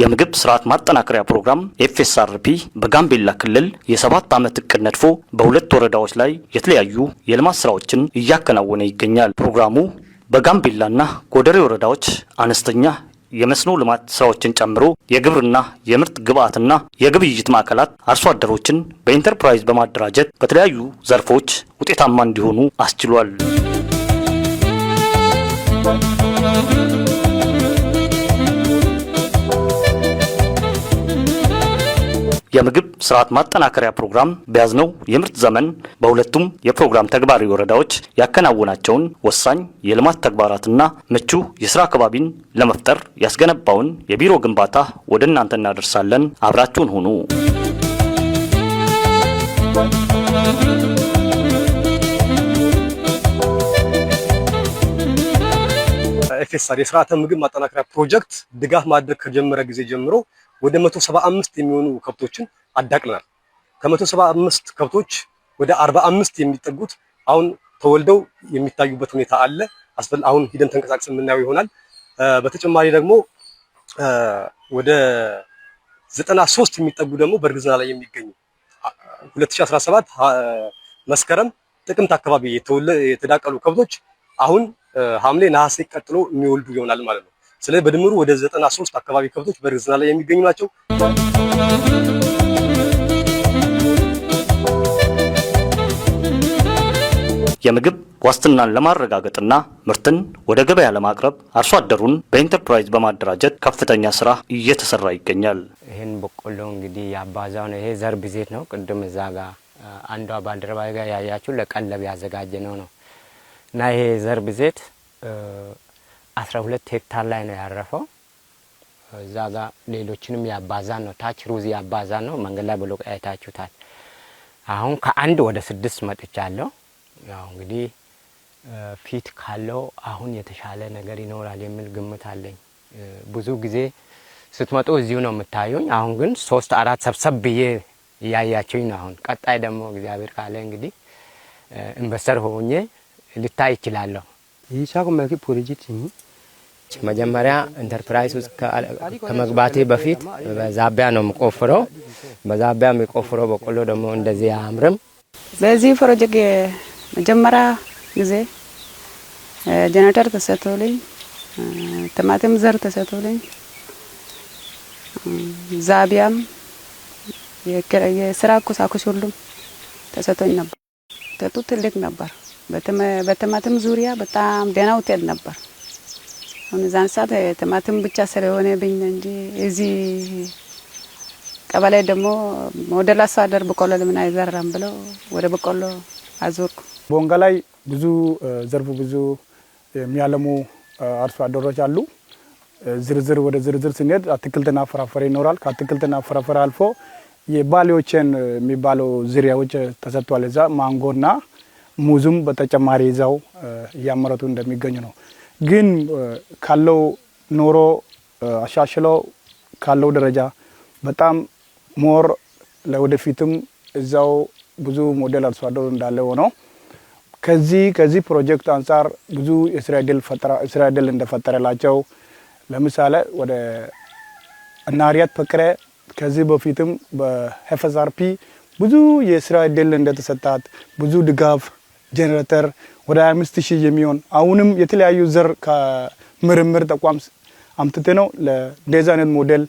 የምግብ ስርዓት ማጠናከሪያ ፕሮግራም FSRP በጋምቤላ ክልል የ7 ዓመት እቅድ ነድፎ በሁለት ወረዳዎች ላይ የተለያዩ የልማት ስራዎችን እያከናወነ ይገኛል። ፕሮግራሙ በጋምቤላና ጎደሬ ወረዳዎች አነስተኛ የመስኖ ልማት ስራዎችን ጨምሮ የግብርና የምርት ግብዓትና የግብይት ማዕከላት አርሶ አደሮችን በኢንተርፕራይዝ በማደራጀት በተለያዩ ዘርፎች ውጤታማ እንዲሆኑ አስችሏል። የምግብ ስርዓት ማጠናከሪያ ፕሮግራም በያዝነው የምርት ዘመን በሁለቱም የፕሮግራም ተግባራዊ ወረዳዎች ያከናወናቸውን ወሳኝ የልማት ተግባራትና ምቹ የስራ አካባቢን ለመፍጠር ያስገነባውን የቢሮ ግንባታ ወደ እናንተ እናደርሳለን። አብራችሁን ሁኑ። FSR የስርዓተ ምግብ ማጠናከሪያ ፕሮጀክት ድጋፍ ማድረግ ከጀመረ ጊዜ ጀምሮ ወደ 175 የሚሆኑ ከብቶችን አዳቅለናል። ከ175 ከብቶች ወደ 45 የሚጠጉት አሁን ተወልደው የሚታዩበት ሁኔታ አለ። አሁን ሂደን ተንቀሳቅሰን የምናየው ይሆናል። በተጨማሪ ደግሞ ወደ 93 የሚጠጉ ደግሞ በእርግዝና ላይ የሚገኙ 2017 መስከረም ጥቅምት አካባቢ የተዳቀሉ ከብቶች አሁን ሐምሌ ነሐሴ ቀጥሎ የሚወልዱ ይሆናል ማለት ነው። ስለዚህ በድምሩ ወደ 93 አካባቢ ከብቶች በእርግዝና ላይ የሚገኙ ናቸው። የምግብ ዋስትናን ለማረጋገጥና ምርትን ወደ ገበያ ለማቅረብ አርሶ አደሩን በኢንተርፕራይዝ በማደራጀት ከፍተኛ ስራ እየተሰራ ይገኛል። ይህን በቆሎ እንግዲህ ያባዛው ነው። ይሄ ዘር ብዜት ነው። ቅድም እዛ ጋር አንዷ ባልደረባ ጋር ያያችሁ ለቀለብ ያዘጋጀ ነው እና ይሄ ዘር ብዜት 12 ሄክታር ላይ ነው ያረፈው። እዛ ጋር ሌሎችንም ያባዛ ነው። ታች ሩዝ ያባዛ ነው። መንገድ ላይ ብሎ አይታችሁታል። አሁን ከአንድ ወደ ስድስት መጥቻለሁ። ያው እንግዲህ ፊት ካለው አሁን የተሻለ ነገር ይኖራል የሚል ግምት አለኝ። ብዙ ጊዜ ስትመጡ እዚሁ ነው የምታዩኝ። አሁን ግን ሶስት አራት ሰብሰብ ብዬ እያያችሁኝ ነው። አሁን ቀጣይ ደግሞ እግዚአብሔር ካለ እንግዲህ investor ሆኜ ልታይ ይችላለሁ። መጀመሪያ ኢንተርፕራይዝ ውስጥ ከመግባቴ በፊት በዛቢያ ነው የምቆፍረው። በዛቢያ የሚቆፍረው በቆሎ ደግሞ እንደዚህ አያምርም። በዚህ ፕሮጀክት መጀመሪያ ጊዜ ጀነሬተር ተሰጥቶልኝ፣ ቲማቲም ዘር ተሰጥቶልኝ፣ ዛቢያም የስራ ቁሳቁስ ሁሉም ተሰጥቶኝ ነበር። ውጤቱ ትልቅ ነበር። በቲማቲም ዙሪያ በጣም ደህና ውጤት ነበር። አሁን እዛን ሰዓት ቲማቲም ብቻ ስለሆነብኝ እንጂ እዚህ ቀበሌ ደግሞ ወደ አርሶ አደር በቆሎ ለምን አይዘራም ብለው ወደ በቆሎ አዞርኩ። ቦንጋ ላይ ብዙ ዘርፉ ብዙ የሚያለሙ አርሶ አደሮች አሉ። ዝርዝር ወደ ዝርዝር ስንሄድ አትክልትና ፍራፍሬ ይኖራል። ከአትክልትና ፍራፍሬ አልፎ የባሌዎችን የሚባለው ዝርያዎች ተሰጥቷል። እዛ ማንጎና ሙዝም በተጨማሪ ይዘው እያመረቱ እንደሚገኙ ነው። ግን ካለው ኑሮ አሻሽለው ካለው ደረጃ በጣም more ለወደፊትም እዛው ብዙ ሞዴል አርሶ አደሩ እንዳለ ሆነው ከዚህ ፕሮጀክት አንጻር ብዙ የስራ እድል ፈጠራ ስራ እድል እንደፈጠረላቸው፣ ለምሳሌ ወደ ናሪያት ፈቅረ ከዚህ በፊትም በ FSRP ብዙ የስራ እድል እንደተሰጣት፣ ብዙ ድጋፍ ጄኔሬተር ወደ 25 ሺህ የሚሆን፣ አሁንም የተለያዩ ዘር ከምርምር ተቋም አምጥተን ነው ለእንደዚህ አይነት ሞዴል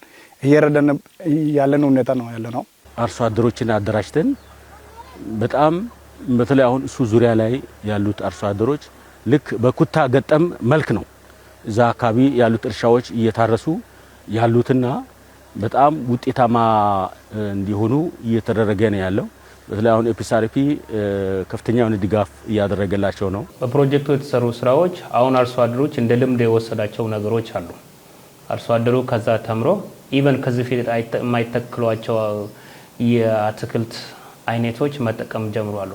እየረዳን ያለን ሁኔታ ነው ያለ ነው። አርሶ አደሮችን አደራጅተን በጣም በተለይ አሁን እሱ ዙሪያ ላይ ያሉት አርሶ አደሮች ልክ በኩታ ገጠም መልክ ነው እዛ አካባቢ ያሉት እርሻዎች እየታረሱ ያሉትና በጣም ውጤታማ እንዲሆኑ እየተደረገ ነው ያለው። በተለይ አሁን FSRP ከፍተኛ የሆነ ድጋፍ እያደረገላቸው ነው። በፕሮጀክቱ የተሰሩ ስራዎች አሁን አርሶ አደሮች እንደ ልምድ የወሰዳቸው ነገሮች አሉ። አርሶ አደሩ ከዛ ተምሮ even ከዚህ ፊት የማይተክሏቸው የአትክልት አይነቶች መጠቀም ጀምሯሉ።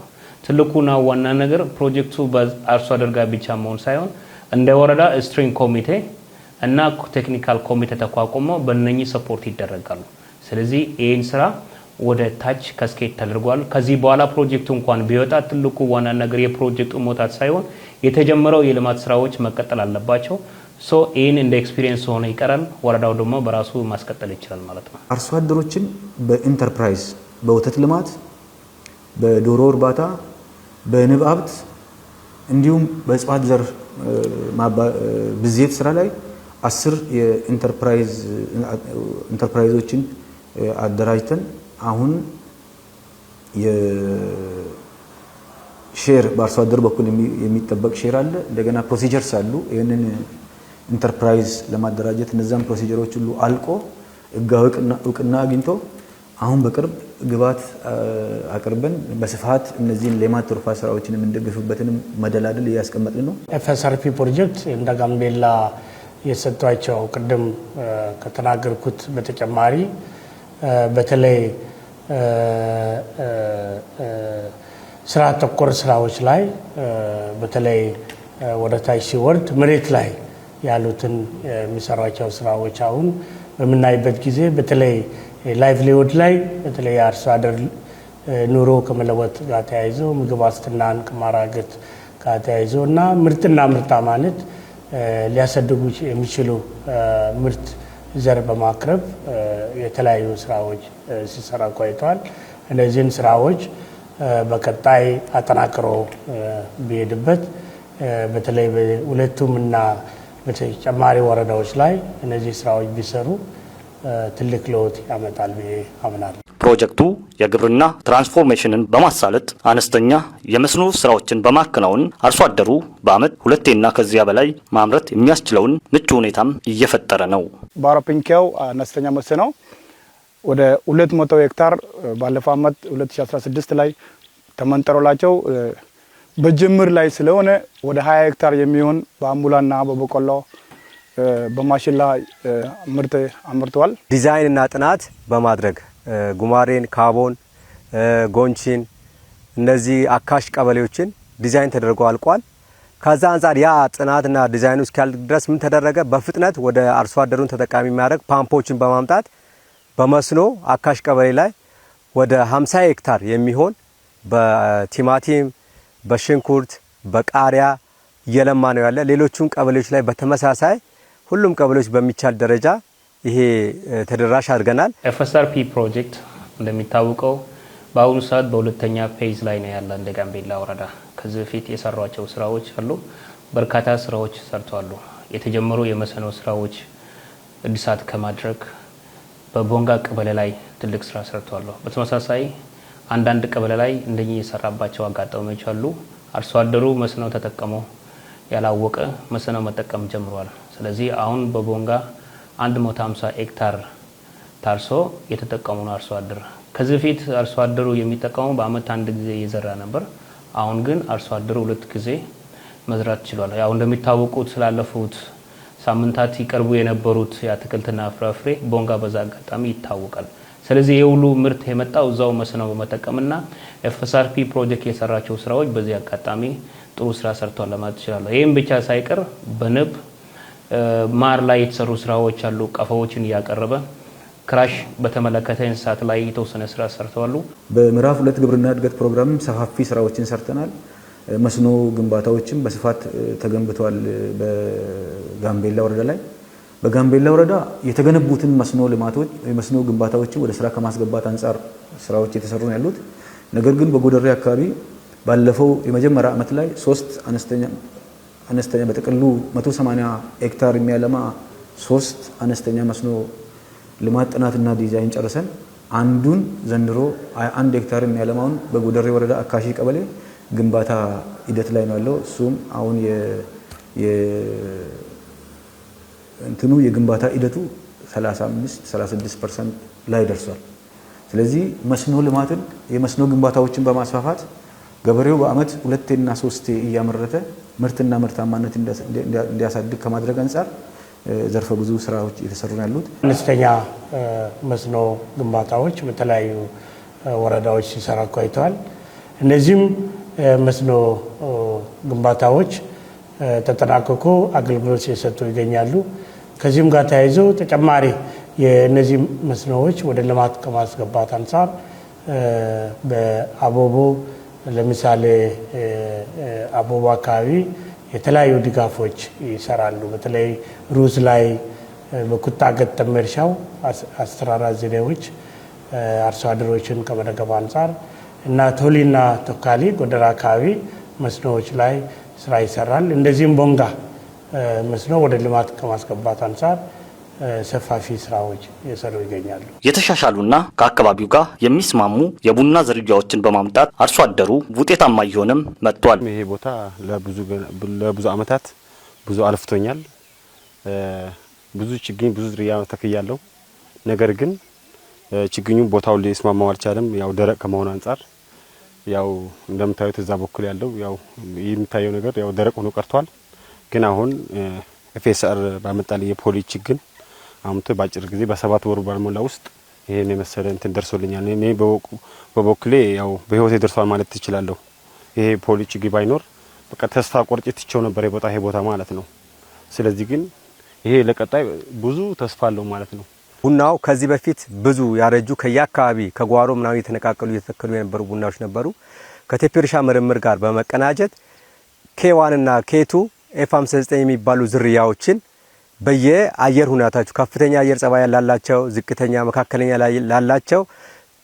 ትልቁና ዋና ነገር ፕሮጀክቱ በአርሶ አደር ጋር ብቻ መሆን ሳይሆን እንደ ወረዳ steering ኮሚቴ እና technical ኮሚቴ ተቋቁሞ በእነኚህ support ይደረጋሉ። ስለዚህ ይህን ስራ ወደ ታች cascade ተደርጓል። ከዚህ በኋላ ፕሮጀክቱ እንኳን ቢወጣ ትልቁ ዋና ነገር የፕሮጀክቱ መውጣት ሳይሆን የተጀመረው የልማት ስራዎች መቀጠል አለባቸው። So ይህን እንደ experience ሆኖ ይቀራል። ወረዳው ደግሞ በራሱ ማስቀጠል ይችላል ማለት ነው። አርሶ አደሮችን በኢንተርፕራይዝ፣ በወተት ልማት፣ በዶሮ እርባታ፣ በንብ ሀብት እንዲሁም በእጽዋት ዘር ብዜት ስራ ላይ 10 የኢንተርፕራይዞችን አደራጅተን አሁን የ share በአርሶ አደር በኩል የሚጠበቅ share አለ። እንደገና procedures አሉ። ይህንን ኢንተርፕራይዝ ለማደራጀት እነዛን procedure ኦች ሁሉ አልቆ ሕጋዊ እውቅና አግኝቶ አሁን በቅርብ ግብዓት አቅርበን በስፋት እነዚህን ሌማት ትሩፋት ስራዎችን የምንደግፍበትንም መደላድል እያስቀመጥን ነው። FSRP ፕሮጀክት እንደ ጋምቤላ የሰጧቸው ቅድም ከተናገርኩት በተጨማሪ በተለይ ስራ ተኮር ስራዎች ላይ፣ በተለይ ወደ ታች ሲወርድ መሬት ላይ ያሉትን የሚሰሯቸው ስራዎች አሁን በምናይበት ጊዜ በተለይ livelihood ላይ፣ በተለይ የአርሶ አደር ኑሮ ከመለወጥ ጋር ተያይዞ፣ ምግብ ዋስትናን ከማረጋገጥ ጋር ተያይዞ እና ምርትና ምርታማነት ሊያሳድጉ የሚችሉ ምርት ዘር በማቅረብ የተለያዩ ስራዎች ሲሰራ ቆይተዋል። እነዚህን ስራዎች በቀጣይ አጠናክሮ ቢሄድበት በተለይ በሁለቱም እና በተጨማሪ ወረዳዎች ላይ እነዚህ ስራዎች ቢሰሩ ትልቅ ለውጥ ያመጣል ብዬ አምናለሁ። ፕሮጀክቱ የግብርና ትራንስፎርሜሽንን በማሳለጥ አነስተኛ የመስኖ ስራዎችን በማከናወን አርሶ አደሩ በዓመት ሁለቴና ከዚያ በላይ ማምረት የሚያስችለውን ምቹ ሁኔታም እየፈጠረ ነው። ባሮ ፒንኪያው አነስተኛ መስኖ ወደ 200 ሄክታር ባለፈው ዓመት 2016 ላይ ተመንጠሮላቸው በጅምር ላይ ስለሆነ ወደ 20 ሄክታር የሚሆን በአምቡላና በበቆሎ፣ በማሽላ ምርት አምርተዋል። ዲዛይንና ጥናት በማድረግ ጉማሬን፣ ካቦን፣ ጎንቺን እነዚህ አካሽ ቀበሌዎችን ዲዛይን ተደርጎ አልቋል። ከዛ አንጻር ያ ጥናትና ዲዛይኑ እስኪያልቅ ድረስ ምን ተደረገ? በፍጥነት ወደ አርሶ አደሩን ተጠቃሚ የሚያደርግ ፓምፖችን በማምጣት በመስኖ አካሽ ቀበሌ ላይ ወደ 50 ሄክታር የሚሆን በቲማቲም፣ በሽንኩርት፣ በቃሪያ እየለማ ነው ያለ። ሌሎቹም ቀበሌዎች ላይ በተመሳሳይ ሁሉም ቀበሌዎች በሚቻል ደረጃ ይሄ ተደራሽ አድርገናል። FSRP ፕሮጀክት እንደሚታወቀው በአሁኑ ሰዓት በሁለተኛ phase ላይ ነው ያለ እንደ ጋምቤላ ወረዳ። ከዚህ በፊት የሰሯቸው ስራዎች አሉ። በርካታ ስራዎች ሰርተዋል። የተጀመሩ የመስኖ ስራዎች እድሳት ከማድረግ በቦንጋ ቀበሌ ላይ ትልቅ ስራ ሰርተዋል። በተመሳሳይ አንዳንድ ቀበሌ ላይ እንደኚህ የሰራባቸው አጋጣሚዎች አሉ። አርሶ አደሩ መስኖ ተጠቅሞ ያላወቀ መስኖ መጠቀም ጀምሯል። ስለዚህ አሁን በቦንጋ 150 ሄክታር ታርሶ የተጠቀሙ ነው አርሶ አደር። ከዚህ በፊት አርሶ አደሩ የሚጠቀመው በአመት አንድ ጊዜ እየዘራ ነበር። አሁን ግን አርሶ አደሩ ሁለት ጊዜ መዝራት ችሏል። ያው እንደሚታወቁት ስላለፉት ሳምንታት ይቀርቡ የነበሩት የአትክልትና ፍራፍሬ ቦንጋ በዛ አጋጣሚ ይታወቃል። ስለዚህ ይህ ሁሉ ምርት የመጣው እዛው መስኖ በመጠቀምና FSRP ፕሮጀክት የሰራቸው ስራዎች በዚህ አጋጣሚ ጥሩ ስራ ሰርቷል ለማለት እችላለሁ። ይህም ብቻ ሳይቀር በንብ ማር ላይ የተሰሩ ስራዎች አሉ። ቀፎዎችን እያቀረበ ክራሽ በተመለከተ እንስሳት ላይ የተወሰነ ስራ ሰርተዋሉ። በምዕራፍ 2 ግብርና እድገት ፕሮግራም ሰፋፊ ስራዎችን ሰርተናል። መስኖ ግንባታዎችም በስፋት ተገንብተዋል። በጋምቤላ ወረዳ ላይ በጋምቤላ ወረዳ የተገነቡትን መስኖ ልማቶች፣ የመስኖ ግንባታዎችን ወደ ስራ ከማስገባት አንጻር ስራዎች የተሰሩ ነው ያሉት። ነገር ግን በጎደሬ አካባቢ ባለፈው የመጀመሪያ ዓመት ላይ ሶስት አነስተኛ አነስተኛ በጥቅሉ 180 ሄክታር የሚያለማ ሶስት አነስተኛ መስኖ ልማት ጥናትና ዲዛይን ጨርሰን አንዱን ዘንድሮ 1 ሄክታር የሚያለማውን በጎደሬ ወረዳ አካሺ ቀበሌ ግንባታ ሂደት ላይ ነው ያለው። እሱም አሁን እንትኑ የግንባታ ሂደቱ 35 36% ላይ ደርሷል። ስለዚህ መስኖ ልማትን የመስኖ ግንባታዎችን በማስፋፋት ገበሬው በአመት ሁለቴና ሶስቴ እያመረተ ምርትና ምርታማነት እንዲያሳድግ ከማድረግ አንጻር ዘርፈ ብዙ ስራዎች እየተሰሩ ነው ያሉት። አነስተኛ መስኖ ግንባታዎች በተለያዩ ወረዳዎች ሲሰራ ቆይተዋል። እነዚህም መስኖ ግንባታዎች ተጠናቅቆ አገልግሎት ሲሰጡ ይገኛሉ። ከዚህም ጋር ተያይዞ ተጨማሪ የእነዚህ መስኖዎች ወደ ልማት ከማስገባት አንጻር በአቦቦ ለምሳሌ አቦቦ አካባቢ የተለያዩ ድጋፎች ይሰራሉ። በተለይ ሩዝ ላይ በኩታ ገጠም እርሻው አስተራረስ ዘዴዎች አርሶ አደሮችን ከመደገፍ አንጻር እና ቶሊና ቶካሊ ጎደራ አካባቢ መስኖዎች ላይ ስራ ይሰራል። እንደዚህም ቦንጋ መስኖ ወደ ልማት ከማስገባት አንጻር ሰፋፊ ስራዎች እየሰሩ ይገኛሉ። የተሻሻሉና ከአካባቢው ጋር የሚስማሙ የቡና ዝርያዎችን በማምጣት አርሶ አደሩ ውጤታማ እየሆነም መጥቷል። ይሄ ቦታ ለብዙ አመታት ብዙ አልፍቶኛል። ብዙ ችግኝ ብዙ ዝርያ ተክያለሁ። ነገር ግን ችግኙ ቦታው ሊስማማው አልቻለም። ያው ደረቅ ከመሆኑ አንጻር ያው እንደምታዩት እዛ በኩል ያለው ያው የሚታየው ነገር ያው ደረቅ ሆኖ ቀርቷል። ግን አሁን FSR ባመጣልኝ የ poly ችግኝ አምጥቶ ባጭር ጊዜ በ7 ወር ባልሞላ ውስጥ ይሄን የመሰለ እንትን ደርሶልኛል። እኔ በበኩሌ ያው በህይወቴ ደርሷል ማለት ትችላለሁ። ይሄ poly ችግኝ ባይኖር በቃ ተስፋ ቆርጬ ትቼው ነበር ይሄ ቦታ ማለት ነው። ስለዚህ ግን ይሄ ለቀጣይ ብዙ ተስፋ አለው ማለት ነው። ቡናው ከዚህ በፊት ብዙ ያረጁ ከየአካባቢ ከጓሮ ምናምን የተነቃቀሉ እየተተከሉ የነበሩ ቡናዎች ነበሩ። ከቴፒ እርሻ ምርምር ጋር በመቀናጀት K1 እና K2፣ F59 የሚባሉ ዝርያዎችን በየአየር ሁኔታቸው ከፍተኛ አየር ጸባይ ላላቸው፣ ዝቅተኛ፣ መካከለኛ ላላቸው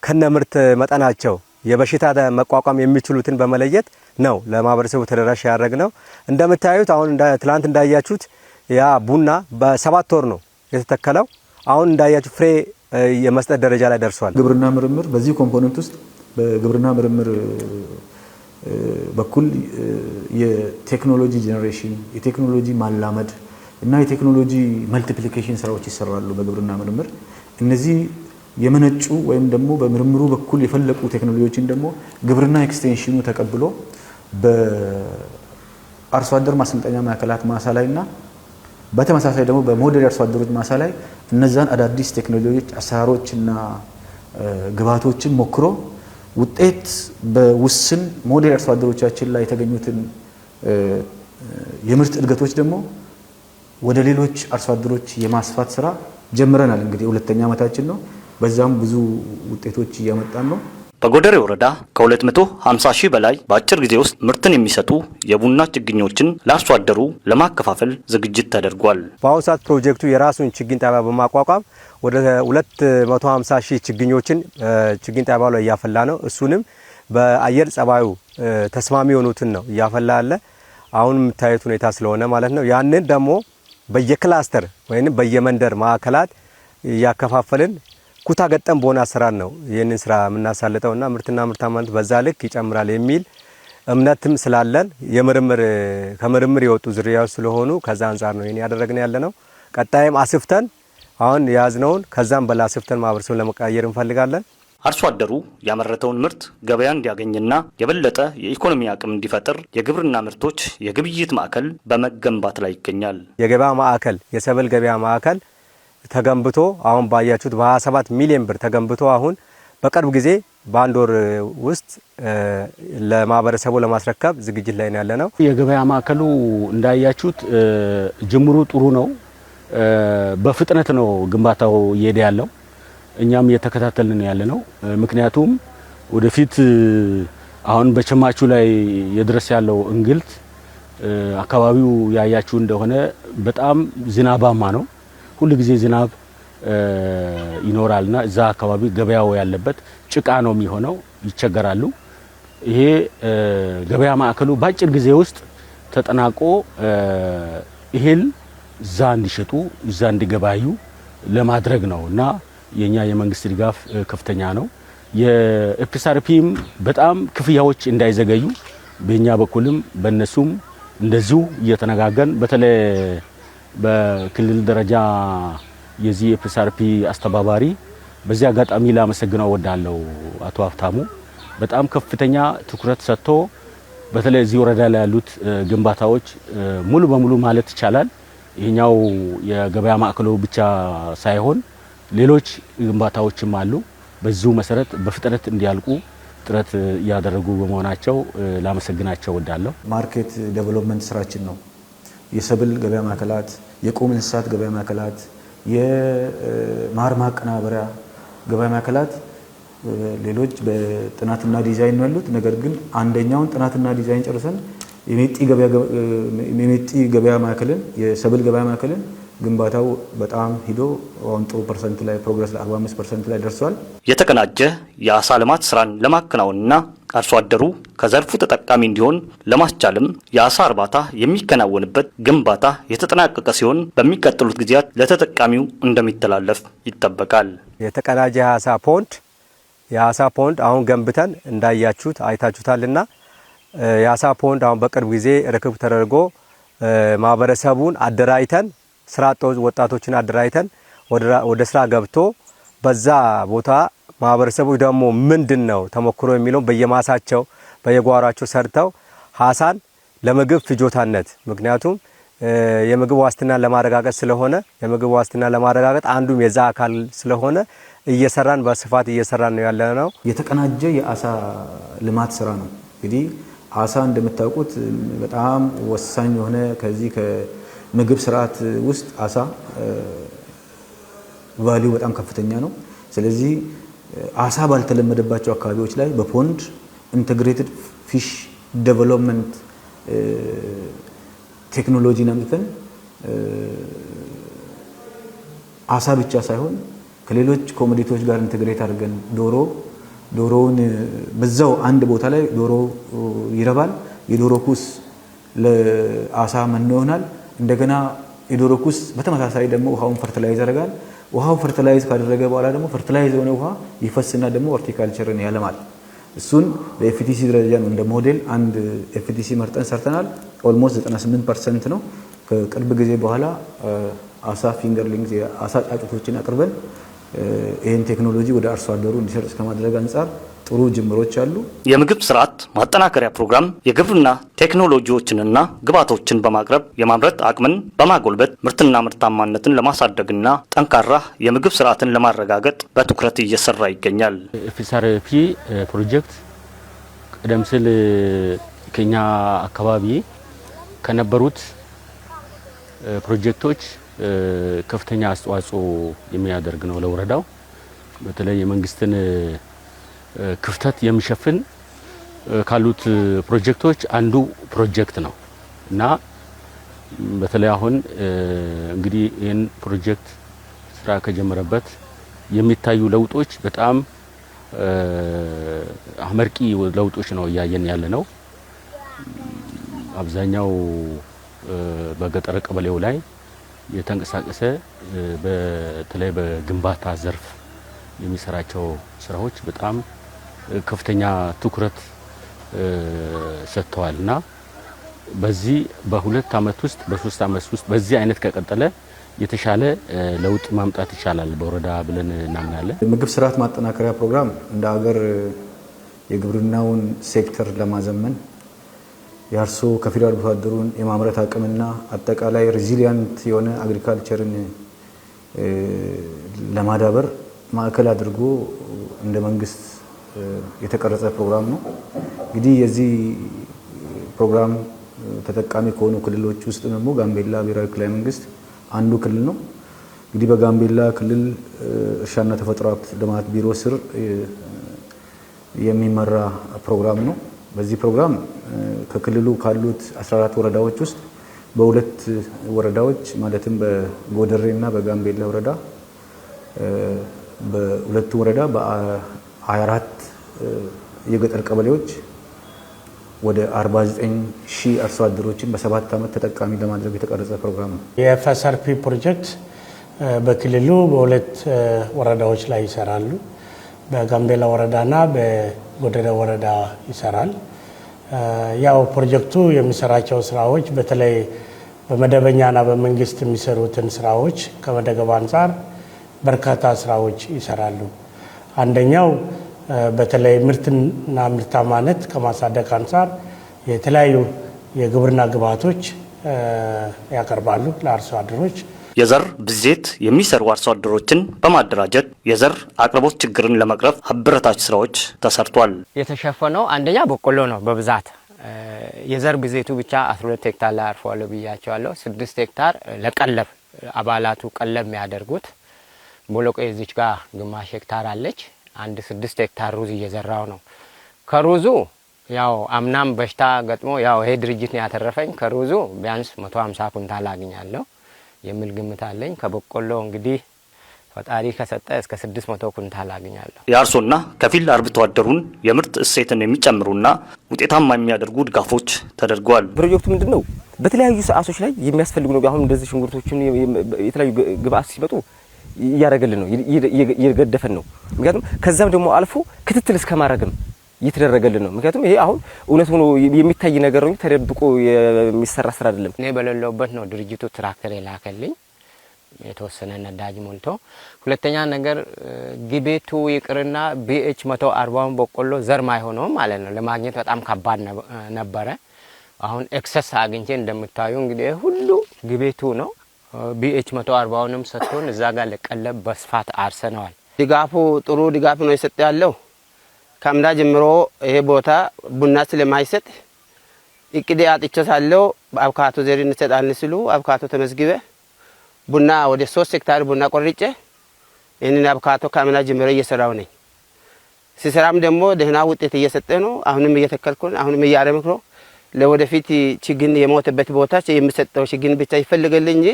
ከነ ምርት መጠናቸው የበሽታ መቋቋም የሚችሉትን በመለየት ነው ለማህበረሰቡ ተደራሽ ያደረግነው። እንደምታዩት አሁን ትላንት እንዳያችሁት ያ ቡና በ7 ወር ነው የተተከለው። አሁን እንዳያችሁ ፍሬ የመስጠት ደረጃ ላይ ደርሷል። ግብርና ምርምር በዚህ component ውስጥ በግብርና ምርምር በኩል የቴክኖሎጂ generation፣ የቴክኖሎጂ ማላመድ እና የቴክኖሎጂ multiplication ስራዎች ይሰራሉ። በግብርና ምርምር እነዚህ የመነጩ ወይም ደግሞ በምርምሩ በኩል የፈለቁ ቴክኖሎጂዎችን ደግሞ ግብርና extension ኑ ተቀብሎ በአርሶ አደር ማሰልጠኛ ማዕከላት ማሳ ላይ እና በተመሳሳይ ደግሞ በሞዴል አርሶ አደሮች ማሳ ላይ እነዛን አዳዲስ ቴክኖሎጂዎች፣ አሰራሮች እና ግብዓቶችን ሞክሮ ውጤት በውስን ሞዴል አርሶ አደሮቻችን ላይ የተገኙትን የምርት እድገቶች ደግሞ ወደ ሌሎች አርሶ አደሮች የማስፋት ስራ ጀምረናል። እንግዲህ ሁለተኛ ዓመታችን ነው። በዛም ብዙ ውጤቶች እያመጣን ነው። በጎደሬ ወረዳ ከ250 ሺህ በላይ በአጭር ጊዜ ውስጥ ምርትን የሚሰጡ የቡና ችግኞችን ለአርሶ አደሩ ለማከፋፈል ዝግጅት ተደርጓል። በአሁኑ ሰዓት ፕሮጀክቱ የራሱን ችግኝ ጣቢያ በማቋቋም ወደ 250 ሺህ ችግኞችን ችግኝ ጣቢያው ላይ እያፈላ ነው። እሱንም በአየር ጸባዩ ተስማሚ የሆኑትን ነው እያፈላ ያለ አሁን የምታዩት ሁኔታ ስለሆነ ማለት ነው። ያንን ደግሞ በየ cluster ወይም በየመንደር ማዕከላት እያከፋፈልን ኩታ ገጠም በሆነ አሰራር ነው ይህንን ስራ የምናሳልጠውና ምርትና ምርታማነት በዛ ልክ ይጨምራል የሚል እምነትም ስላለን የምርምር ከምርምር የወጡ ዝርያዎች ስለሆኑ ከዛ አንጻር ነው ይህን ያደረግን ያለ ነው። ቀጣይም አስፍተን አሁን የያዝነውን ከዛም በላይ አስፍተን ማህበረሰቡን ለመቀየር እንፈልጋለን። አርሶ አደሩ ያመረተውን ምርት ገበያ እንዲያገኝና የበለጠ የኢኮኖሚ አቅም እንዲፈጥር የግብርና ምርቶች የግብይት ማዕከል በመገንባት ላይ ይገኛል። የገበያ ማዕከል፣ የሰብል ገበያ ማዕከል ተገንብቶ አሁን ባያችሁት በ27 ሚሊዮን ብር ተገንብቶ አሁን በቅርብ ጊዜ በአንድ ወር ውስጥ ለማህበረሰቡ ለማስረከብ ዝግጅት ላይ ነው ያለነው። የገበያ ማዕከሉ እንዳያችሁት ጅምሩ ጥሩ ነው። በፍጥነት ነው ግንባታው እየሄደ ያለው። እኛም እየተከታተልን ነው ያለነው። ምክንያቱም ወደፊት አሁን በቸማቹ ላይ የድረስ ያለው እንግልት አካባቢው ያያችሁ እንደሆነ በጣም ዝናባማ ነው። ሁሉ ጊዜ ዝናብ ይኖራልና እዛ አካባቢ ገበያው ያለበት ጭቃ ነው የሚሆነው፣ ይቸገራሉ። ይሄ ገበያ ማዕከሉ በአጭር ጊዜ ውስጥ ተጠናቆ እህል እዛ እንዲሸጡ፣ እዛ እንዲገበያዩ ለማድረግ ነው እና የኛ የመንግስት ድጋፍ ከፍተኛ ነው። የ FSRP ም በጣም ክፍያዎች እንዳይዘገዩ በእኛ በኩልም በእነሱም እንደዚሁ እየተነጋገርን በተለይ በክልል ደረጃ የዚህ FSRP አስተባባሪ በዚህ አጋጣሚ ላመሰግነው እወዳለሁ። አቶ ሀብታሙ በጣም ከፍተኛ ትኩረት ሰጥቶ በተለይ እዚህ ወረዳ ላይ ያሉት ግንባታዎች ሙሉ በሙሉ ማለት ይቻላል ይሄኛው የገበያ ማዕከሉ ብቻ ሳይሆን ሌሎች ግንባታዎችም አሉ። በዚሁ መሰረት በፍጥነት እንዲያልቁ ጥረት እያደረጉ በመሆናቸው ላመሰግናቸው እወዳለሁ። Market development ስራችን ነው። የሰብል ገበያ ማዕከላት፣ የቁም እንስሳት ገበያ ማዕከላት፣ የማር ማቀናበሪያ ገበያ ማዕከላት፣ ሌሎች በጥናትና ዲዛይን ነው ያሉት። ነገር ግን አንደኛውን ጥናትና ዲዛይን ጨርሰን የሜጢ ገበያ ማዕከልን፣ የሰብል ገበያ ማዕከልን ግንባታው በጣም ሂዶ አሁን ጥሩ percent ላይ progress ላይ 45% ላይ ደርሷል። የተቀናጀ የአሳ ልማት ስራን ለማከናወንና አርሶ አደሩ ከዘርፉ ተጠቃሚ እንዲሆን ለማስቻልም የአሳ እርባታ የሚከናወንበት ግንባታ የተጠናቀቀ ሲሆን በሚቀጥሉት ጊዜያት ለተጠቃሚው እንደሚተላለፍ ይጠበቃል። የተቀናጀ የአሳ pond አሁን ገንብተን እንዳያችሁት አይታችሁታልና የአሳ pond አሁን በቅርብ ጊዜ ርክክብ ተደርጎ ማህበረሰቡን አደራጅተን፣ ስራ አጥ ወጣቶችን አደራጅተን ወደ ስራ ገብቶ በዛ ቦታ ማህበረሰቡ ደግሞ ምንድን ነው ተሞክሮ የሚለው በየማሳቸው በየጓሯቸው ሰርተው አሳን ለምግብ ፍጆታነት፣ ምክንያቱም የምግብ ዋስትና ለማረጋገጥ ስለሆነ፣ የምግብ ዋስትና ለማረጋገጥ አንዱም የዛ አካል ስለሆነ እየሰራን በስፋት እየሰራን ነው ያለነው። የተቀናጀ የአሳ ልማት ስራ ነው። እንግዲህ አሳ እንደምታውቁት በጣም ወሳኝ የሆነ ከዚህ ከምግብ ስርዓት ውስጥ አሳ value በጣም ከፍተኛ ነው። ስለዚህ አሳ ባልተለመደባቸው አካባቢዎች ላይ በ pond integrated fish development ቴክኖሎጂን አምጥተን አሳ ብቻ ሳይሆን ከሌሎች commodity ዎች ጋር integrate አድርገን ዶሮውን በዛው አንድ ቦታ ላይ ዶሮ ይረባል። የዶሮ ኩስ ለአሳ መኖ ይሆናል። እንደገና የዶሮ ኩስ በተመሳሳይ ደግሞ ውሃውን fertilize ያደርጋል። ውሃው fertilize ካደረገ በኋላ ደግሞ fertilize የሆነ ውሃ ይፈስና ደግሞ ሆርቲካልቸርን ያለማል። እሱን በ FTC ደረጃ ነው እንደ ሞዴል አንድ FTC መርጠን ሰርተናል። Almost 98% ነው። ከቅርብ ጊዜ በኋላ አሳ fingerling የአሳ ጫጩቶችን አቅርበን ይህን ቴክኖሎጂ ወደ አርሶ አደሩ እንዲሰርጽ ከማድረግ አንጻር ጥሩ ጅምሮች አሉ። የምግብ ስርዓት ማጠናከሪያ ፕሮግራም የግብርና ቴክኖሎጂዎችንና ግብዓቶችን በማቅረብ የማምረት አቅምን በማጎልበት ምርትና ምርታማነትን ለማሳደግና ጠንካራ የምግብ ስርዓትን ለማረጋገጥ በትኩረት እየሰራ ይገኛል። FSRP ፕሮጀክት ቀደም ሲል ከኛ አካባቢ ከነበሩት ፕሮጀክቶች ከፍተኛ አስተዋጽኦ የሚያደርግ ነው ለወረዳው። በተለይ የመንግስትን ክፍተት የሚሸፍን ካሉት ፕሮጀክቶች አንዱ ፕሮጀክት ነው እና በተለይ አሁን እንግዲህ ይህን ፕሮጀክት ስራ ከጀመረበት የሚታዩ ለውጦች በጣም አመርቂ ለውጦች ነው እያየን ያለ ነው። አብዛኛው በገጠር ቀበሌው ላይ የተንቀሳቀሰ በተለይ በግንባታ ዘርፍ የሚሰራቸው ስራዎች በጣም ከፍተኛ ትኩረት ሰጥተዋል እና በዚህ በ2 አመት ውስጥ፣ በ3 አመት ውስጥ በዚህ አይነት ከቀጠለ የተሻለ ለውጥ ማምጣት ይቻላል በወረዳ ብለን እናምናለን። የምግብ ስርዓት ማጠናከሪያ ፕሮግራም እንደ ሀገር የግብርናውን ሴክተር ለማዘመን የአርሶ ከፊል አርብቶ አደሩን የማምረት አቅምና አጠቃላይ resilient የሆነ agriculture ን ለማዳበር ማዕከል አድርጎ እንደ መንግስት የተቀረጸ ፕሮግራም ነው። እንግዲህ የዚህ ፕሮግራም ተጠቃሚ ከሆኑ ክልሎች ውስጥ ደግሞ ጋምቤላ ብሔራዊ ክልላዊ መንግስት አንዱ ክልል ነው። እንግዲህ በጋምቤላ ክልል እርሻና ተፈጥሮ ሀብት ልማት ቢሮ ስር የሚመራ ፕሮግራም ነው። በዚህ ፕሮግራም ከክልሉ ካሉት 14 ወረዳዎች ውስጥ በሁለት ወረዳዎች፣ ማለትም በጎደሬ እና በጋምቤላ ወረዳ፣ በሁለቱ ወረዳ በ24 የገጠር ቀበሌዎች ወደ 49 ሺህ አርሶ አደሮችን በ7 ዓመት ተጠቃሚ ለማድረግ የተቀረጸ ፕሮግራም ነው። የ FSRP ፕሮጀክት በክልሉ በሁለት ወረዳዎች ላይ ይሰራሉ። በጋምቤላ ወረዳና በጎደሬ ወረዳ ይሰራል። ያው ፕሮጀክቱ የሚሰራቸው ስራዎች በተለይ በመደበኛና በመንግስት የሚሰሩትን ስራዎች ከመደገፍ አንጻር በርካታ ስራዎች ይሰራሉ። አንደኛው በተለይ ምርትና ምርታማነት ከማሳደግ አንጻር የተለያዩ የግብርና ግብዓቶች ያቀርባሉ ለአርሶ አደሮች። የዘር ብዜት የሚሰሩ አርሶ አደሮችን በማደራጀት የዘር አቅርቦት ችግርን ለመቅረፍ አበረታች ስራዎች ተሰርቷል። የተሸፈነው አንደኛ በቆሎ ነው በብዛት። የዘር ብዜቱ ብቻ 12 ሄክታር ላይ አርፈዋለሁ ብያቸዋለሁ። 6 ሄክታር ለቀለብ አባላቱ ቀለብ የሚያደርጉት ቦሎቄ እዚች ጋር ግማሽ ሄክታር አለች። አንድ 6 ሄክታር ሩዝ እየዘራው ነው። ከሩዙ ያው አምናም በሽታ ገጥሞ ያው ይሄ ድርጅት ነው ያተረፈኝ። ከሩዙ ቢያንስ 150 ኩንታል አግኛለሁ የሚል ግምት አለኝ። ከበቆሎ እንግዲህ ፈጣሪ ከሰጠ እስከ 600 ኩንታል አግኛለሁ። የአርሶና ከፊል አርብቶ አደሩን የምርት እሴትን የሚጨምሩና ውጤታማ የሚያደርጉ ድጋፎች ተደርገዋል። ፕሮጀክቱ ምንድን ነው? በተለያዩ ሰዓቶች ላይ የሚያስፈልጉ ነው። አሁን እንደዚህ ሽንኩርቶችን የተለያዩ ግብአት ሲመጡ እያደረገልን ነው፣ እየደገፈን ነው። ምክንያቱም ከዛም ደግሞ አልፎ ክትትል እስከ ማድረግም እየተደረገልን ነው። ምክንያቱም ይሄ አሁን እውነት ሆኖ የሚታይ ነገር ነው፣ ተደብቆ የሚሰራ ስራ አይደለም። እኔ በሌለሁበት ነው ድርጅቱ ትራክተር የላከልኝ የተወሰነ ነዳጅ ሞልቶ። ሁለተኛ ነገር ጊቤ 2 ይቅርና BH 140ውን በቆሎ ዘር ማይሆነው ማለት ነው ለማግኘት በጣም ከባድ ነበረ። አሁን excess አግኝቼ እንደምታዩ እንግዲህ ሁሉ ጊቤ 2 ነው። BH 140ውንም ሰጥቶን እዛ ጋር ለቀለብ በስፋት አርሰነዋል። ድጋፉ ጥሩ ድጋፍ ነው የሰጠ ያለው። ከአምና ጀምሮ ይሄ ቦታ ቡና ስለማይሰጥ እቅድ አጥቼ ሳለሁ አብካቶ ዘር እንሰጣለን ሲሉ አብካቶ ተመዝግበ ቡና ወደ 3 ሄክታር ቡና ቆርጬ ይህንን አብካቶ ከአምና ጀምሮ እየሰራው ነኝ። ሲሰራም ደግሞ ደህና ውጤት እየሰጠ ነው። አሁንም እየተከልኩ አሁንም እያረምኩ ነው። ለወደፊት ችግኝ የሞተበት ቦታ የሚሰጠው ችግኝ ብቻ ይፈልግልኝ እንጂ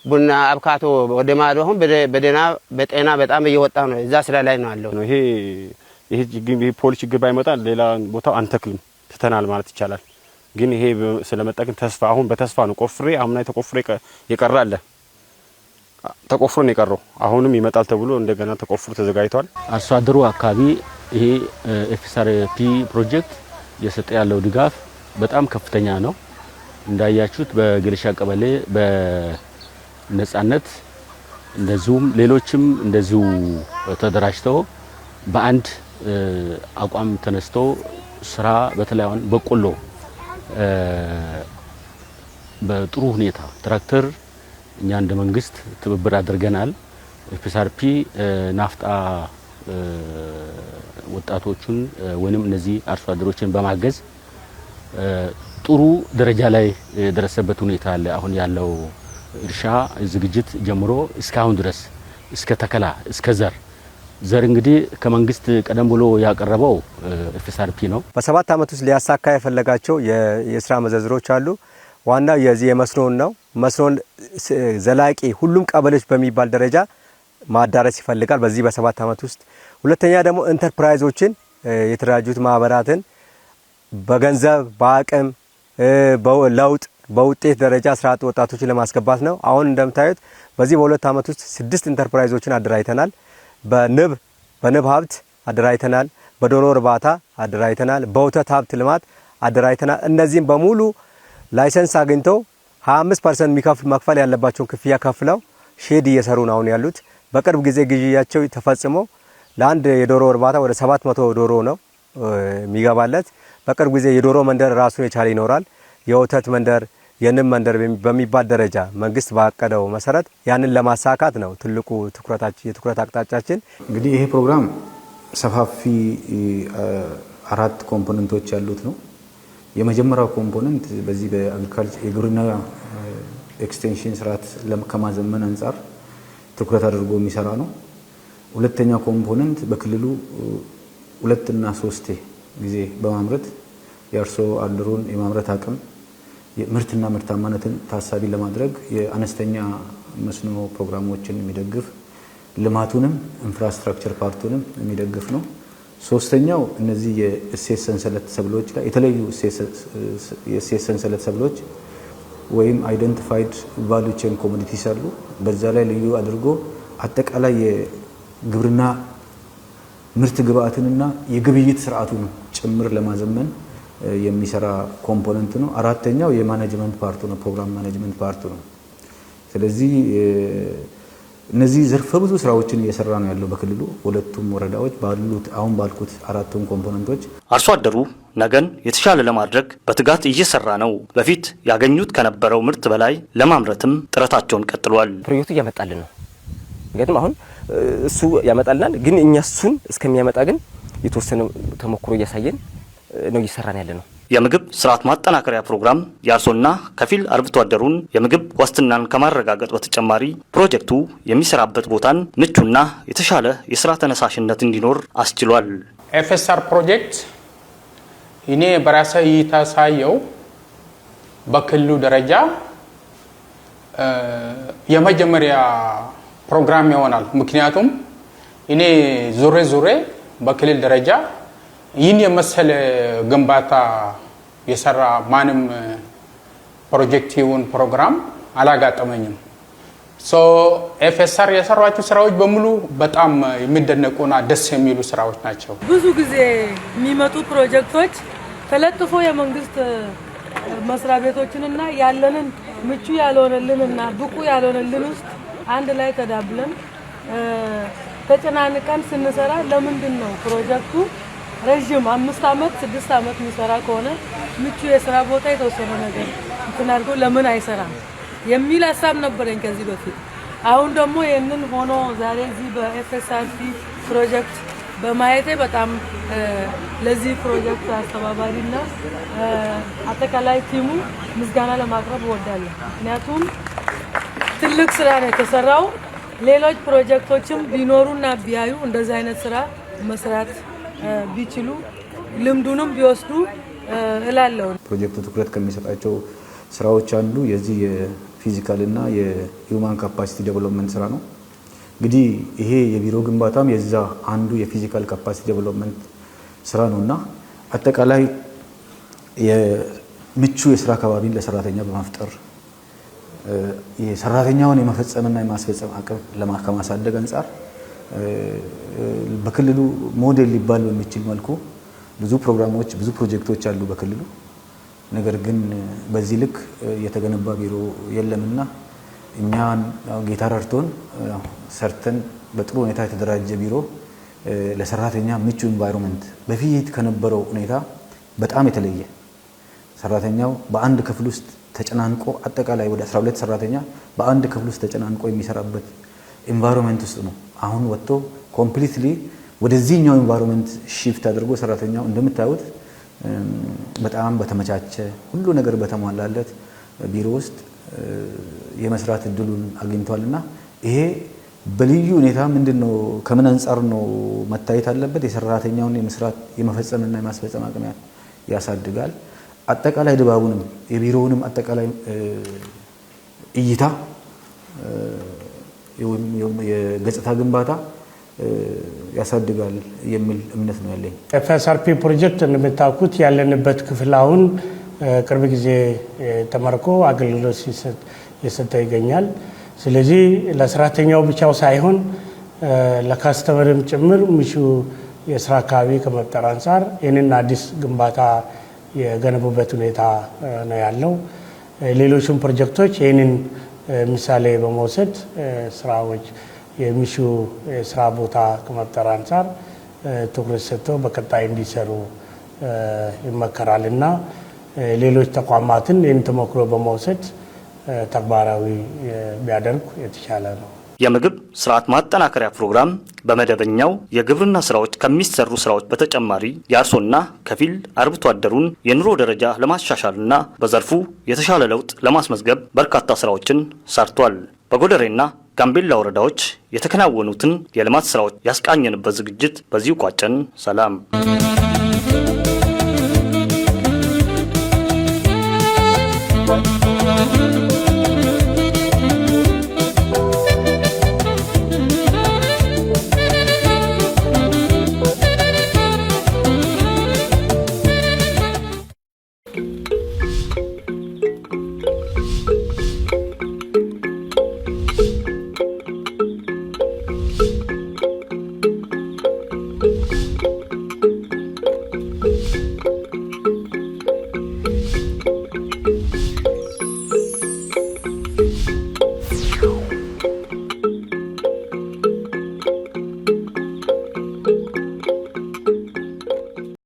ቡና አብካቶ ወደ ማዶ አሁን በደህና በጤና በጣም እየወጣ ነው። እዛ ስራ ላይ ነው ያለው። ይሄ ችግኝ ይሄ pole ችግር ባይመጣ ሌላ ቦታ አንተክልም ትተናል ማለት ይቻላል። ግን ይሄ ስለመጣ ግን ተስፋ አሁን በተስፋ ነው ቆፍሬ አምና ተቆፍሬ የቀረ አለ ተቆፍሮ ነው የቀረው። አሁንም ይመጣል ተብሎ እንደገና ተቆፍሮ ተዘጋጅቷል። አርሶ አደሩ አካባቢ ይሄ FSRP ፕሮጀክት እየሰጠ ያለው ድጋፍ በጣም ከፍተኛ ነው። እንዳያችሁት በገለሻ ቀበሌ በነጻነት እንደዚሁም ሌሎችም እንደዚሁ ተደራጅተው በአንድ አቋም ተነስቶ ስራ በተለይ አሁን በቆሎ በጥሩ ሁኔታ ትራክተር እኛ እንደ መንግስት ትብብር አድርገናል። FSRP ናፍጣ ወጣቶቹን ወይንም እነዚህ አርሶ አደሮችን በማገዝ ጥሩ ደረጃ ላይ የደረሰበት ሁኔታ አለ። አሁን ያለው እርሻ ዝግጅት ጀምሮ እስካሁን ድረስ እስከ ተከላ እስከ ዘር እንግዲህ ከመንግስት ቀደም ብሎ ያቀረበው FSRP ነው። በ7 ዓመት ውስጥ ሊያሳካ የፈለጋቸው የስራ መዘዝሮች አሉ። ዋናው የዚህ የመስኖን ነው። መስኖን ዘላቂ ሁሉም ቀበሌዎች በሚባል ደረጃ ማዳረስ ይፈልጋል በዚህ በ7 ዓመት ውስጥ። ሁለተኛ ደግሞ ኢንተርፕራይዞችን የተደራጁት ማህበራትን በገንዘብ በአቅም በለውጥ በውጤት ደረጃ ስራ አጥ ወጣቶችን ለማስገባት ነው። አሁን እንደምታዩት በዚህ በ2 ዓመት ውስጥ 6 ኢንተርፕራይዞችን አደራጅተናል። በንብ ሀብት አደራጅተናል። በዶሮ እርባታ አደራጅተናል። በወተት ሀብት ልማት አደራጅተናል። እነዚህም በሙሉ license አግኝተው 25% የሚከፍል መክፈል ያለባቸውን ክፍያ ከፍለው shed እየሰሩ ነው አሁን ያሉት። በቅርብ ጊዜ ግዢያቸው ተፈጽሞ ለአንድ የዶሮ እርባታ ወደ 700 ዶሮ ነው የሚገባለት። በቅርብ ጊዜ የዶሮ መንደር ራሱን የቻለ ይኖራል። የወተት መንደር፣ የንብ መንደር በሚባል ደረጃ መንግስት ባቀደው መሰረት ያንን ለማሳካት ነው ትልቁ ትኩረታችን የትኩረት አቅጣጫችን። እንግዲህ ይሄ ፕሮግራም ሰፋፊ 4 component ኦች ያሉት ነው። የመጀመሪያው component በዚህ በ agriculture የግብርና extension ስርዓት ከማዘመን አንጻር ትኩረት አድርጎ የሚሰራ ነው። ሁለተኛው component በክልሉ 2 እና 3 ጊዜ በማምረት የአርሶ አደሩን የማምረት አቅም ምርትና ምርታማነትን ታሳቢ ለማድረግ የአነስተኛ መስኖ ፕሮግራሞችን የሚደግፍ ልማቱንም infrastructure part ኡንም የሚደግፍ ነው። ሶስተኛው እነዚህ የእሴት ሰንሰለት ሰብሎች ላይ የተለያዩ የእሴት ሰንሰለት ሰብሎች ወይም identified value chain commodities አሉ። በዛ ላይ ልዩ አድርጎ አጠቃላይ የግብርና ምርት ግብአትንና የግብይት ስርዓቱን ጭምር ለማዘመን የሚሰራ component ነው። አራተኛው የ management part ኡ ነው፣ program management part ኡ ነው። ስለዚህ እነዚህ ዘርፈ ብዙ ስራዎችን እየሰራ ነው ያለው በክልሉ ሁለቱም ወረዳዎች ባሉት አሁን ባልኩት አራቱም component ኦች። አርሶ አደሩ ነገን የተሻለ ለማድረግ በትጋት እየሰራ ነው። በፊት ያገኙት ከነበረው ምርት በላይ ለማምረትም ጥረታቸውን ቀጥሏል። ፕሮጀክቱ እያመጣልን ነው። ምክንያቱም አሁን እሱ ያመጣልናል፣ ግን እኛ እሱን እስከሚያመጣ ግን የተወሰነ ተሞክሮ እያሳየን ነው እየሰራን ያለ ነው። የምግብ ስርዓት ማጠናከሪያ ፕሮግራም የአርሶና ከፊል አርብቶ አደሩን የምግብ ዋስትናን ከማረጋገጥ በተጨማሪ ፕሮጀክቱ የሚሰራበት ቦታን ምቹና የተሻለ የስራ ተነሳሽነት እንዲኖር አስችሏል። FSR project እኔ በራሴ እይታ ሳየው በክልሉ ደረጃ የመጀመሪያ ፕሮግራም ይሆናል። ምክንያቱም እኔ ዞሬ ዞሬ በክልል ደረጃ ይህን የመሰለ ግንባታ የሰራ ማንም ፕሮጀክት ይሁን ፕሮግራም አላጋጠመኝም። So FSR የሰሯቸው ስራዎች በሙሉ በጣም የሚደነቁና ደስ የሚሉ ስራዎች ናቸው። ብዙ ጊዜ የሚመጡ ፕሮጀክቶች ተለጥፎ የመንግስት መስሪያ ቤቶችንና ያለንን ምቹ ያልሆነልንና ብቁ ያልሆነልን ውስጥ አንድ ላይ ተዳብለን ተጨናንቀን ስንሰራ፣ ለምንድን ነው ፕሮጀክቱ ረዥም 5 ዓመት 6 ዓመት የሚሰራ ከሆነ ምቹ የስራ ቦታ የተወሰነ ነገር እንትን አድርጎ ለምን አይሰራም የሚል ሀሳብ ነበረኝ ከዚህ በፊት። አሁን ደግሞ ይህንን ሆኖ ዛሬ እዚህ በ FSRP ፕሮጀክት በማየቴ በጣም ለዚህ ፕሮጀክት አስተባባሪና አጠቃላይ team ኡ ምስጋና ለማቅረብ እወዳለሁ። ምክንያቱም ትልቅ ስራ ነው የተሰራው። ሌሎች ፕሮጀክቶችም ቢኖሩና ቢያዩ እንደዚህ አይነት ስራ መስራት ቢችሉ፣ ልምዱንም ቢወስዱ እላለሁ። ፕሮጀክቱ ትኩረት ከሚሰጣቸው ስራዎች አንዱ የዚህ የ physical እና የ human capacity development ስራ ነው። እንግዲህ ይሄ የቢሮ ግንባታም የዛ አንዱ የ physical capacity development ስራ ነው እና አጠቃላይ የምቹ የስራ አካባቢን ለሰራተኛ በመፍጠር የሰራተኛውን የመፈጸምና የማስፈጸም አቅም ከማሳደግ አንጻር በክልሉ ሞዴል ሊባል በሚችል መልኩ ብዙ ፕሮግራሞች፣ ብዙ ፕሮጀክቶች አሉ በክልሉ። ነገር ግን በዚህ ልክ የተገነባ ቢሮ የለምና እኛን ጌታ ረድቶን ሰርተን በጥሩ ሁኔታ የተደራጀ ቢሮ፣ ለሰራተኛ ምቹ environment፣ በፊት ከነበረው ሁኔታ በጣም የተለየ፣ ሰራተኛው በአንድ ክፍል ውስጥ ተጨናንቆ፣ አጠቃላይ ወደ 12 ሰራተኛ በአንድ ክፍል ውስጥ ተጨናንቆ የሚሰራበት environment ውስጥ ነው። አሁን ወጥቶ completely ወደዚህኛው environment shift አድርጎ ሰራተኛው እንደምታዩት በጣም በተመቻቸ፣ ሁሉ ነገር በተሟላለት ቢሮ ውስጥ የመስራት እድሉን አግኝቷልና ይሄ በልዩ ሁኔታ ምንድን ነው፣ ከምን አንጻር ነው መታየት አለበት? የሰራተኛውን የመስራት፣ የመፈጸምና የማስፈጸም አቅም ያሳድጋል። አጠቃላይ ድባቡንም የቢሮውንም አጠቃላይ እይታ፣ የገጽታ ግንባታ ያሳድጋል የሚል እምነት ነው ያለኝ። FSRP ፕሮጀክት እንደምታውቁት ያለንበት ክፍል አሁን ቅርብ ጊዜ ተመርቆ አገልግሎት እየሰጠ ይገኛል። ስለዚህ ለሰራተኛው ብቻው ሳይሆን ለ customer ም ጭምር ምቹ የስራ አካባቢ ከመፍጠር አንጻር ይህንን አዲስ ግንባታ የገነቡበት ሁኔታ ነው ያለው። ሌሎችም ፕሮጀክቶች ይህንን ምሳሌ በመውሰድ ስራዎች የሚሹ የስራ ቦታ ከመፍጠር አንጻር ትኩረት ሰጥተው በቀጣይ እንዲሰሩ ይመከራል እና ሌሎች ተቋማትን ይህን ተሞክሮ በመውሰድ ተግባራዊ ቢያደርጉ የተሻለ ነው። የምግብ ስርዓት ማጠናከሪያ ፕሮግራም በመደበኛው የግብርና ስራዎች ከሚሰሩ ስራዎች በተጨማሪ የአርሶና ከፊል አርብቶ አደሩን የኑሮ ደረጃ ለማሻሻልና በዘርፉ የተሻለ ለውጥ ለማስመዝገብ በርካታ ስራዎችን ሰርቷል። በጎደሬና ጋምቤላ ወረዳዎች የተከናወኑትን የልማት ስራዎች ያስቃኘንበት ዝግጅት በዚሁ ቋጨን። ሰላም።